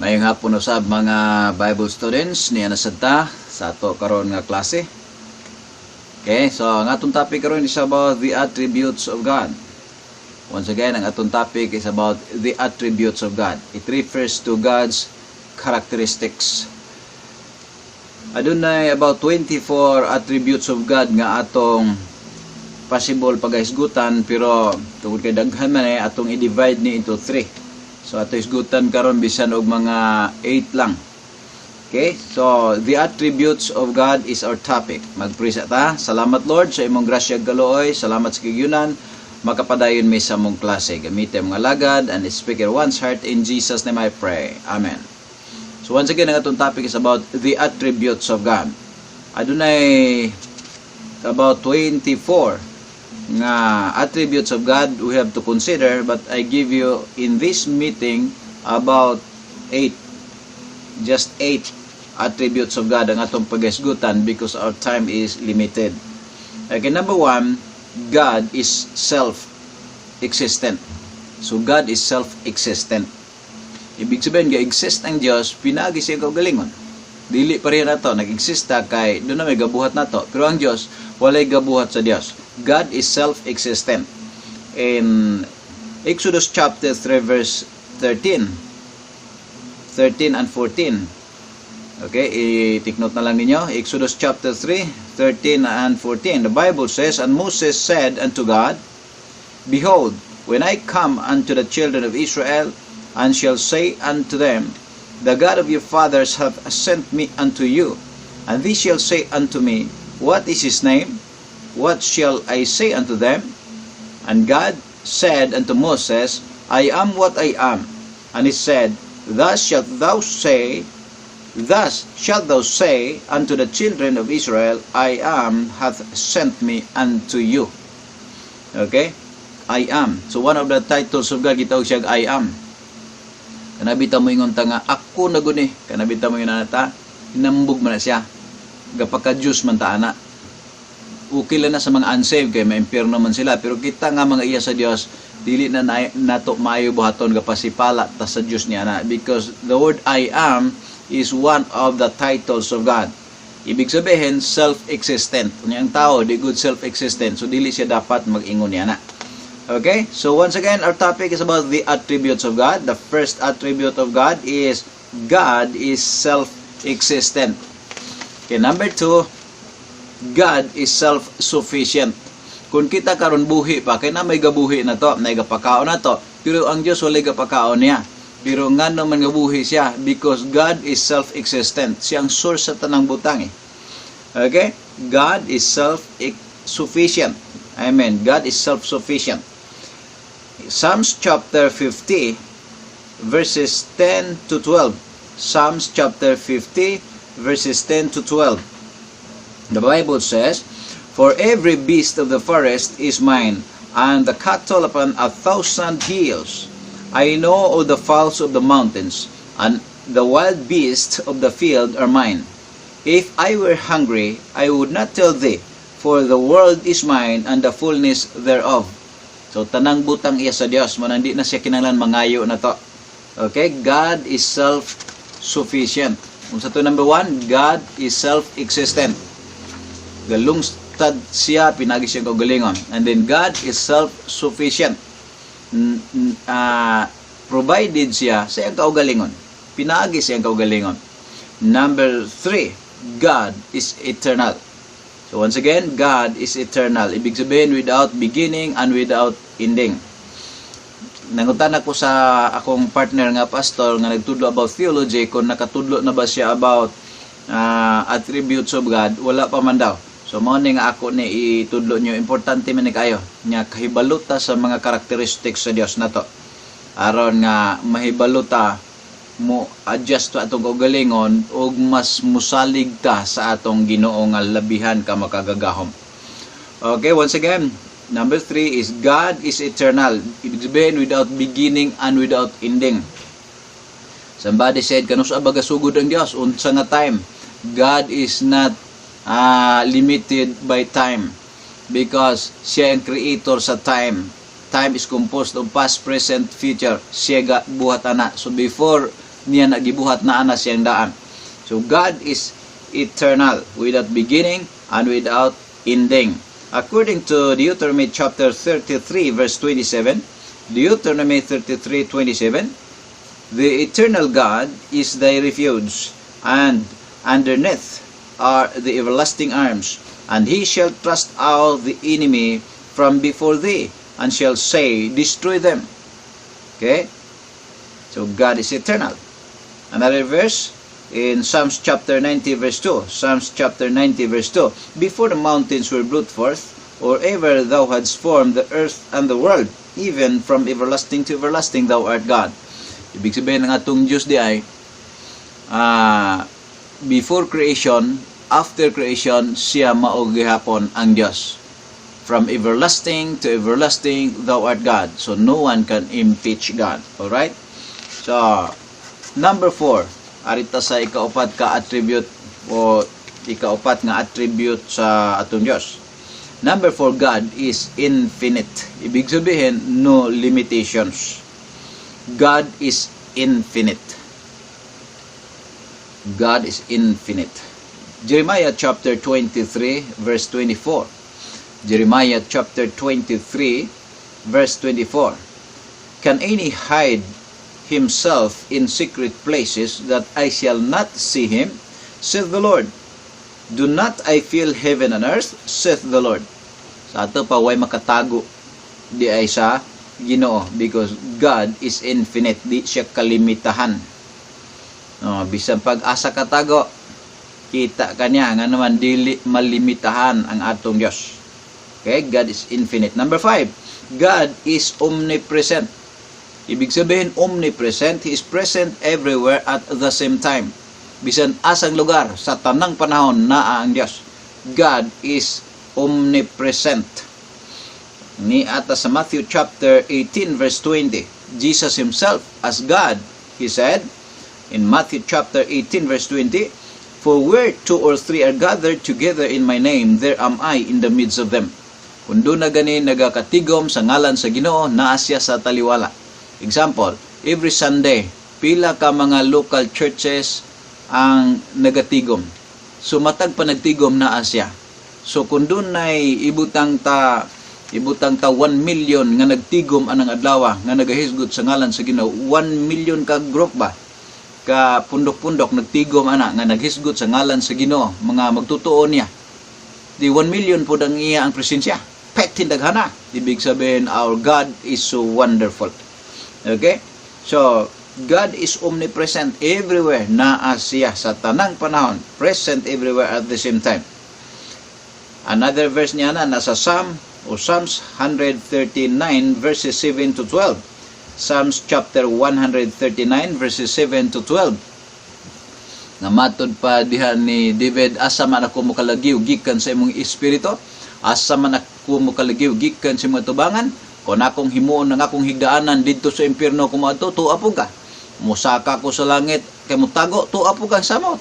Maayong hapon usab, mga Bible students, niya na sad ta sa ato karon nga klase. Okay, so ang atong topic karon is about the attributes of God. Once again, ang atong topic is about the attributes of God. It refers to God's characteristics. Adunay about 24 attributes of God nga atong possible pagahisgutan, pero tungod kay daghan man eh, atong i-divide ni into three. So ato hisgutan karon bisan og mga 8 lang. Okay? So the attributes of God is our topic. Mag-pray sa ta. Salamat, Lord, sa imong grasya ug kaluoy. Salamat sa kahigayonan. Makapadayon mi sa among klase. Gamitin mga alagad and speak in one's heart. In Jesus' name I pray. Amen. So once again, ang atong topic is about the attributes of God. Adunay about 24 nga attributes of God we have to consider, but I give you in this meeting about 8, just 8 attributes of God ang atong paghisgutan because our time is limited. Okay, number 1, God is self-existent. So God is self-existent. Ibig sabihin, ga-exist ang Dios pinaagi sa iyang kaugalingon. Dili pa rin nato nag-exist ta kay duna may gabuhat nato, pero ang Dios, walay gabuhat sa Dios. God is self-existent. In Exodus chapter 3 verse 13 13 and 14. Okay, i-take note na lang ninyo. Exodus chapter 3, 13 and 14. The Bible says, "And Moses said unto God, Behold, when I come unto the children of Israel, and shall say unto them, The God of your fathers hath sent me unto you. And they shall say unto me, What is his name? What shall I say unto them?" And God said unto Moses, "I am what I am." And he said, "Thus shalt thou say unto the children of Israel, I am hath sent me unto you." Okay? I am. So one of the titles of God, gitawag siya "I am." Kana bitaw mo ingon ta nga "Ako na guni." Kana bitaw mo ingon ta, hinambog man na siya. Gapaka-Diyos man ta ana. Okay lang na sa mga unsaved kay maimpyerno man sila, pero kita nga mga iya sa Dios, dili na nato maayo buhaton, gapasipala ta sa Dios niya na, because the word "I am" is one of the titles of God. Ibig sabihin, self-existent. Unya ang tao di gud self-existent, so dili siya dapat mag-ingon niya na. Okay, so once again, our topic is about the attributes of God. The first attribute of God is God is self-existent. Okay, number two, God is self-sufficient. Kung kita karon buhi pa, kay na may gabuhi na to, may gapakaon na to, pero ang Dios, walay gapakaon niya. Pero ngano man gabuhi siya? Because God is self-existent. Siya ang source sa tanang butang eh. Okay? God is self-sufficient. Amen. God is self-sufficient. Psalms chapter 50 verses 10 to 12. Psalms chapter 50 verses 10 to 12. The Bible says, "For every beast of the forest is mine, and the cattle upon a thousand hills. I know all the fowls of the mountains, and the wild beasts of the field are mine. If I were hungry, I would not tell thee, for the world is mine and the fullness thereof." So tanang butang iya sa Dios, man hindi na siya kinahanglan mangayo na to. Okay, God is self-sufficient. Kung sa to, number one, God is self-existent. Galungstad siya, pinaagi sa iyang kaugalingon. And then God is self-sufficient. Provided siya sa iyang kaugalingon. Pinaagi sa iyang kaugalingon. Number three, God is eternal. So once again, God is eternal. Ibig sabihin, without beginning and without ending. Nangutan ako sa akong partner nga pastor nga nagtudlo about theology kung nakatudlo na ba siya about attributes of God. Wala pa man daw. So mao ni nga ako ni itudlo niyo, importante man ni kayo nya kahibalo ta sa mga characteristics sa Dios nato. Aron nga mahibalo ta, mo adjust to atong kaugalingon ug mas musalig ta sa atong Ginoo nga labihan ka makagagahom. Okay, once again, number three is God is eternal. Ibig sabihin, without beginning and without ending. Somebody said, "Kanus-a ba gasugod ang Dios? Unsa nga time?" God is not limited by time because siya ang creator sa time. Time is composed of past, present, future. Siya ga buhat ana. So before niya na gibuhat, naa na siyang daan. So God is eternal, without beginning and without ending. According to Deuteronomy chapter 33 verse 27, Deuteronomy 33:27, "The eternal God is thy refuge, and underneath are the everlasting arms, and he shall thrust out the enemy from before thee, and shall say, 'Destroy them.'" Okay? So God is eternal. Another verse in Psalms chapter 90 verse 2. Psalms chapter 90 verse 2. "Before the mountains were brought forth, or ever thou hadst formed the earth and the world, even from everlasting to everlasting thou art God." Ibig sabihin ng atong Diyos diay, before creation, after creation, siya mao gihapon ang Diyos. From everlasting to everlasting, thou art God. So no one can impeach God. Alright? So, number four, ari ta sa ikaupat ka attribute o ikaupat nga attribute sa atong Diyos. Number four, God is infinite. Ibig sabihin, no limitations. God is infinite. God is infinite. Jeremiah chapter 23 verse 24. Jeremiah chapter 23 verse 24. "Can any hide himself in secret places that I shall not see him? Saith the Lord. Do not I fill heaven and earth? Saith the Lord." Sa ato pa, way makatago diay sa Ginoo because God is infinite, di siya kalimitahan. No, bisan pag asa katago, kita kaniya nga naman dili malimitahan ang atong Dios. Okay, God is infinite. Number five, God is omnipresent. Ibig sabihin, omnipresent, He is present everywhere at the same time. Bisan asang lugar, sa tanang panahon, naa ang Dios. God is omnipresent. Ni ata sa Matthew chapter 18 verse 20, Jesus himself as God, he said in Matthew chapter 18 verse 20, "For where two or three are gathered together in my name, there am I in the midst of them." Kung duna gani nagakatigom sa ngalan sa Ginoo, naa siya sa taliwala. Example, every Sunday, pila ka mga local churches ang nagatigom. So matag pa nagtigom, naa siya. So kung dunay ibutang ta 1 million nga nagtigom anang adlaw nga nagahisgot sa ngalan sa Ginoo, 1 million ka group ba ka pundok-pundok nagtigom ana nga naghisgot sa ngalan sa Ginoo, mga magtutuo niya, di 1 million pud ang iya ang presensya. Perting daghana. Ibig sabihin, our God is so wonderful. Okay, so God is omnipresent everywhere. Naa siya sa tanang panahon, present everywhere at the same time. Another verse niya na nasa Psalm o Psalms 139 verses 7 to 12. Psalms chapter 139 verses 7 to 12. Nga matod pa diha ni David, "Asa man ako mokalagiw gikan sa imong espiritu? Asa man ako mokalagiw gikan sa imong atubangan? Kung akong himuon ang akong higdaanan didto sa impyerno ko moadto, tuwa pud ka. Musaka ko sa langit kay motago, tuwa pud ka sa samot.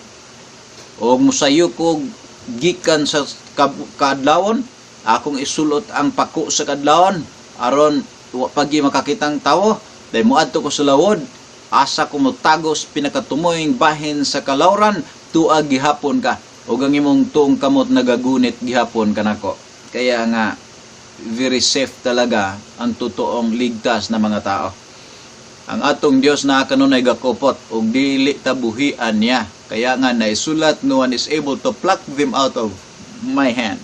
O musayo ko gikan sa kaadlawon, akong isulot ang pako sa kadlawon aron wa pagi makakitang tawo, dahil moadto ko sa lawod, asa ko motago sa pinakatumoyng bahin sa kalawran, tua gihapon ka ug ang imong tuong kamot nagagunit gihapon kanako." Kaya nga very safe talaga ang totoong ligtas na mga tao. Ang atong Dios na kanunay gakupot ug dili ta buhian niya. Kaya nga naisulat, "No one is able to pluck them out of my hand."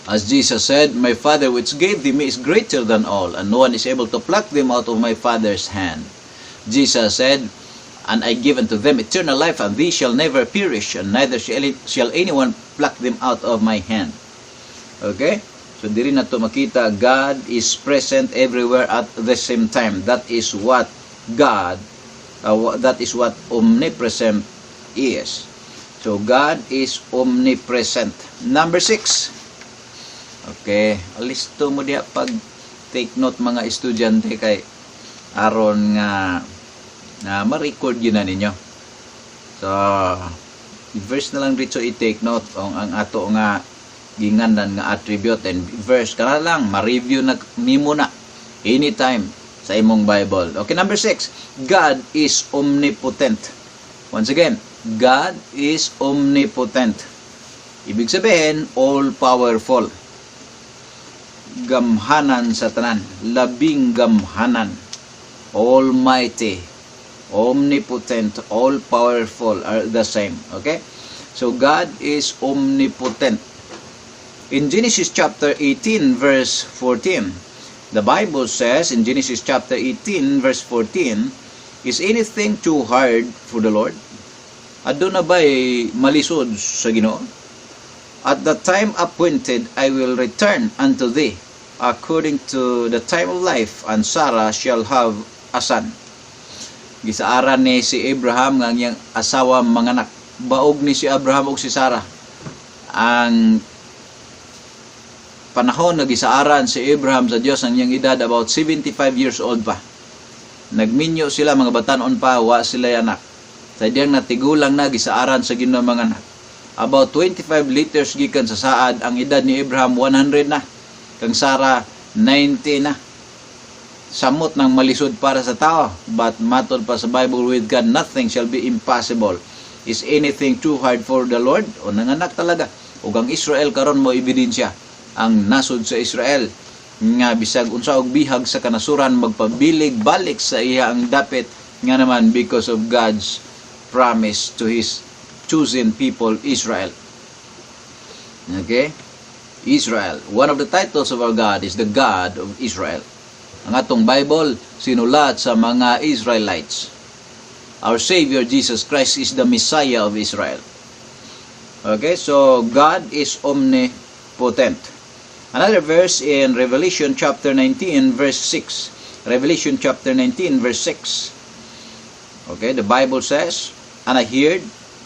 As Jesus said, "My Father which gave them me is greater than all, and no one is able to pluck them out of my Father's hand." Jesus said, "And I give unto them eternal life, and they shall never perish, and neither shall anyone pluck them out of my hand." Okay? So, diri nato makita, God is present everywhere at the same time. That is what omnipresent is. So, God is omnipresent. Number six. Okay, listo mo diha pag take note, mga estudyante, kay aron nga na ma-record yun na ninyo. So, verse na lang dito i-take note ang ato nga ginganlan nga attribute and verse kana lang ma-review na nimo na anytime sa Sa imong Bible. Okay, number 6, God is omnipotent. Once again, God is omnipotent. Ibig sabihin, all-powerful. Gamhanan sa tanan. Labing gamhanan. Almighty, omnipotent, all-powerful are the same. Okay? So, God is omnipotent. In Genesis chapter 18, verse 14, the Bible says in Genesis chapter 18, verse 14, "Is anything too hard for the Lord?" Aduna ba'y malisod sa Ginoo? "At the time appointed, I will return unto thee, according to the time of life, and Sarah shall have a son." Gisaaran ni si Abraham nga ang iyang asawa manganak. Baog ni si Abraham ug si Sarah. Ang panahon nga gisaaran si Abraham sa Dios, ang iyang edad about 75 years old pa. Nagminyo sila, mga batanon pa, wa sila anak. Sa diyang natigulang na, gisaaran sa Ginoo manganak. About 25 liters gikan sa saad, ang edad ni Abraham 100 na. Kang Sarah 90 na. Samot ng malisod para sa tao, but matod pa sa Bible, with God nothing shall be impossible. "Is anything too hard for the Lord?" O nanganak talaga. Ug ang Israel karon mo ebidensya, ang nasod sa Israel nga bisag unsa og bihag sa kanasuran, magpabilig balik sa iya ang dapit nga naman because of God's promise to His chosen people, Israel. Okay? Israel. One of the titles of our God is the God of Israel. Ang atong Bible sinulat sa mga Israelites. Our Savior Jesus Christ is the Messiah of Israel. Okay, so God is omnipotent. Another verse in Revelation chapter 19 verse 6. Revelation chapter 19 verse 6. Okay, the Bible says, "And I heard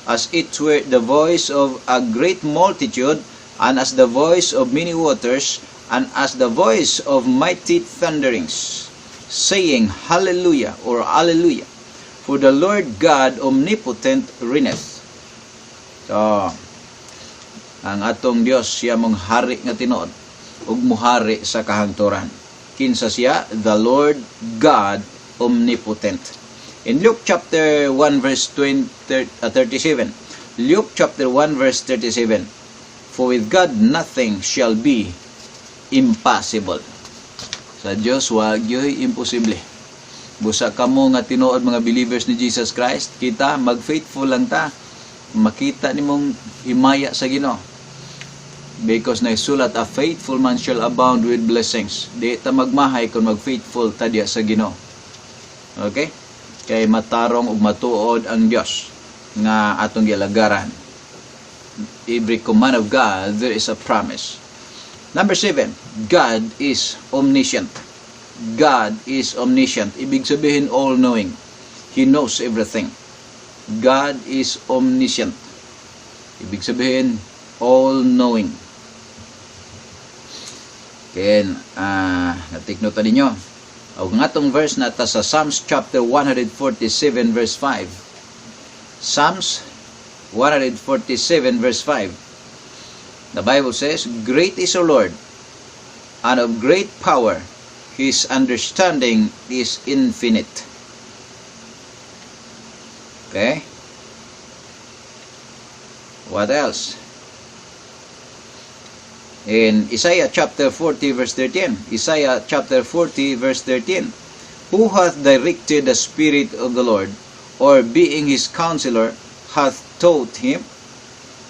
as it were the voice of a great multitude, and as the voice of many waters, and as the voice of mighty thunderings, saying, Hallelujah," or "Alleluia, "for the Lord God omnipotent reigneth." So, ang atong Dios, siya mong hari nga tinuod ug muhari sa kahangturan. Kinsa siya? The Lord God omnipotent. In Luke chapter 1 verse 20, 37. Luke chapter 1 verse 37. "For with God nothing shall be impossible." Sa Dios wa gyoy imposible. Busa kamo nga tinuod mga believers ni Jesus Christ, kita mag-faithful lang ta. Makita nimong himaya sa Ginoo. Because naisulat, "A faithful man shall abound with blessings." Di ta magmahay kung mag-faithful ta diya sa Ginoo. Okay? Kay matarong ug matuod ang Dios nga atong gialagaran. Every command of God, there is a promise. Number 7, God is omniscient. God is omniscient. Ibig sabihin, all-knowing. He knows everything. God is omniscient. Ibig sabihin, all-knowing. Kaya, na-take note ninyo. O nga atong verse na ta sa Psalms chapter 147 verse 5. Psalms 147 verse 5. The Bible says, "Great is the Lord, and of great power. His understanding is infinite." Okay? What else? In Isaiah chapter 40 verse 13. Isaiah chapter 40 verse 13. "Who hath directed the Spirit of the Lord, or being his counselor, hath taught him?"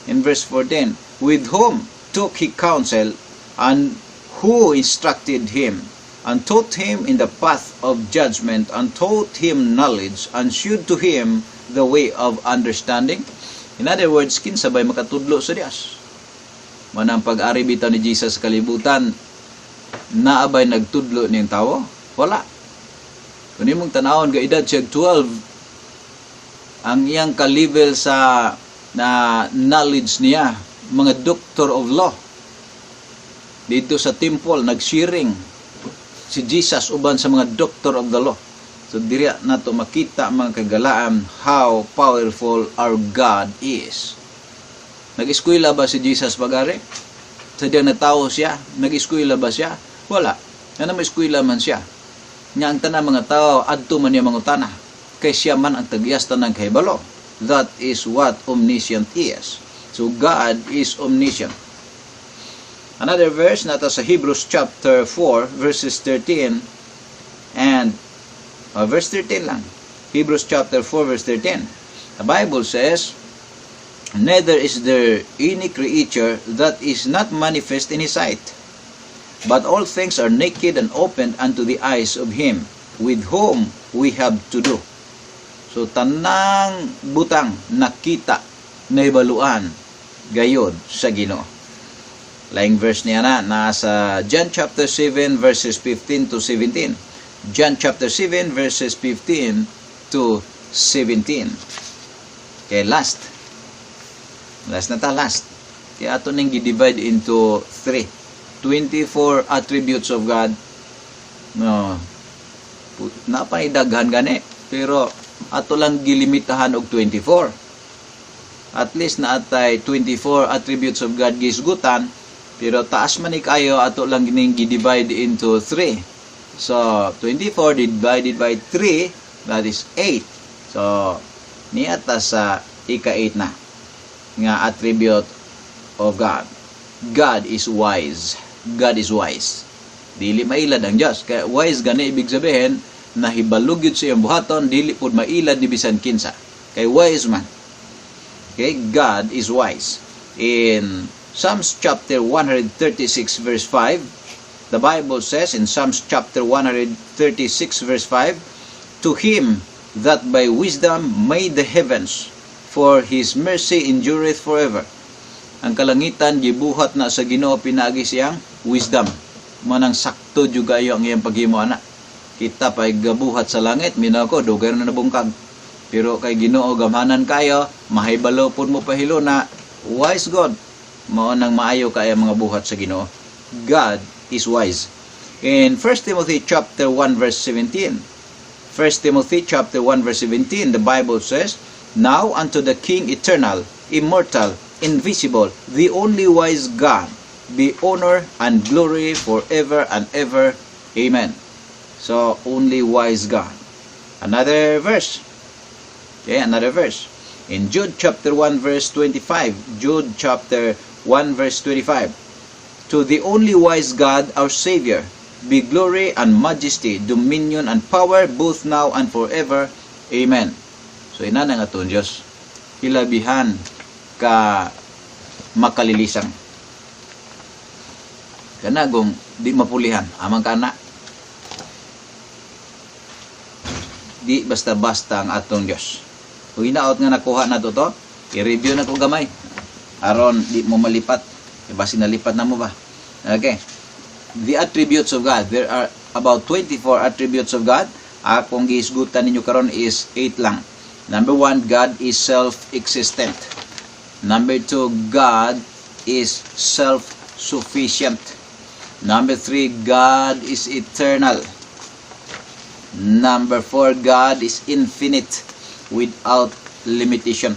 In verse 14, "With whom took he counsel, and who instructed him, and taught him in the path of judgment, and taught him knowledge, and shewed to him the way of understanding?" In other words, kinsa bay makatudlo sa Dios? Manang pag-ari bitaw ni Jesus sa kalibutan, naa bay nagtudlo niyang tawo? Wala. Kung imong tanawon, ga edad siya 12, ang iyang ka-level sa na knowledge niya, mga doctor of law. Dito sa temple, nag-sharing si Jesus uban sa mga doctor of the law. So diri nato makita, mga kagalaan, how powerful our God is. Nag-eskwela ba si Jesus pag-ari? Sa diyang natawo siya, nag-eskwela ba siya? Wala. Nga mo eskwela man siya. Nga ang tanan mga tao adto man niya mangutana. Kay siya man ang tag-iyas tanang kahibalo. That is what omniscient is. So God is omniscient. Another verse naa ta sa Hebrews chapter 4 verses 13 and verse 13 lang. Hebrews chapter 4 verse 13. The Bible says, "Neither is there any creature that is not manifest in his sight, but all things are naked and opened unto the eyes of him with whom we have to do." So tanang butang nakita, naibaluan gayod sa Ginoo. Laing verse niya na nasa John chapter 7 verses 15 to 17. John chapter 7 verses 15 to 17. Okay, last. Last na ta, last. Kaya ato ning gi-divide into 3. 24 attributes of God. No. Naa pa'y daghan gani. Pero ato lang gilimitahan og 24. At least naa tay 24 attributes of God gisgutan, pero taas man ni kayo, ato lang ning gi-divide into 3. So 24 divided by 3, that is 8. So naa ta sa ika-8 na nga attribute of God. God is wise. God is wise. Dili mailad ang Dios. Kaya wise gani, ibig sabihin nahibalo gyud sa iyang buhaton, dili pud mailad ni bisan kinsa. Kay wise man. Okay, God is wise. In Psalms chapter 136 verse 5, the Bible says in Psalms chapter 136 verse 5, "To him that by wisdom made the heavens, for his mercy endureth forever." Ang kalangitan gibuhat na sa Ginoo pinaagi siyang wisdom. Manang sakto jud kayo ang iyang paghimo ana. Kita pa gabuhat sa langit, minaw ko dugay na nabungkag. Pero kay Ginoo gamhanan kayo, mahibalo pud mo pahilo na wise God. Mao nang maayo kay mga buhat sa Ginoo. God is wise. In 1 Timothy chapter 1 verse 17, 1 Timothy chapter 1 verse 17, the Bible says, "Now unto the King eternal, immortal, invisible, the only wise God, be honor and glory forever and ever. Amen." So, only wise God. Another verse. Okay, another verse. In Jude chapter 1 verse 25. Jude chapter 1 verse 25. "To the only wise God, our Savior, be glory and majesty, dominion and power, both now and forever. Amen." So ina nga atong Diyos, hilabihan ka makalilisang. Kana kung di mapulihan, amang kana. Di basta-basta ang atong Diyos. Kung hinaot nga nakuha na to, i-review na ko gamay. Aron di mo malipat. Basi nalipat na mo ba? Okay. The attributes of God. There are about 24 attributes of God. Akong gihisgutan ninyo karon is 8 lang. Number 1, God is self-existent. Number 2, God is self-sufficient. Number 3, God is eternal. Number 4, God is infinite without limitation.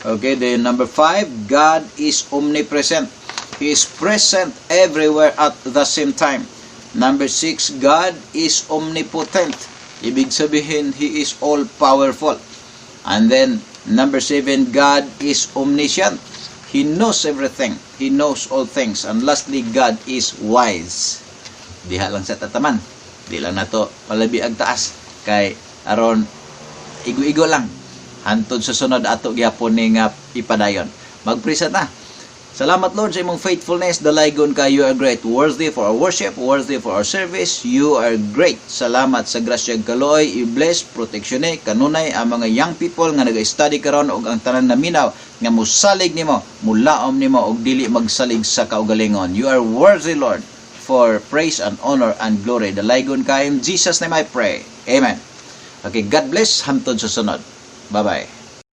Okay, then number 5, God is omnipresent. He is present everywhere at the same time. Number 6, God is omnipotent. Ibig sabihin, He is all powerful. And then number 7, God is omniscient. He knows everything. He knows all things. And lastly, God is wise. Diha lang sa tataman. Di lang nato palabi ang taas kay aron igo-igo lang. Hantod sa sunod ato gyapon ni nga ipadayon. Magprisa na. Salamat, Lord, sa imong faithfulness. Dalaygon ka, you are great. Worthy for our worship, worthy for our service. You are great. Salamat sa grasya ug kaluoy, i-bless, protection ni kanunay ang mga young people nga nag-study karon ug ang tanan naminaw nga musalig nimo, mulaom nimo ug dili magsalig sa kaugalingon. You are worthy, Lord, for praise and honor and glory. Dalaygon ka. In Jesus' name I pray. Amen. Okay, God bless. Hantod sa sunod. Bye-bye.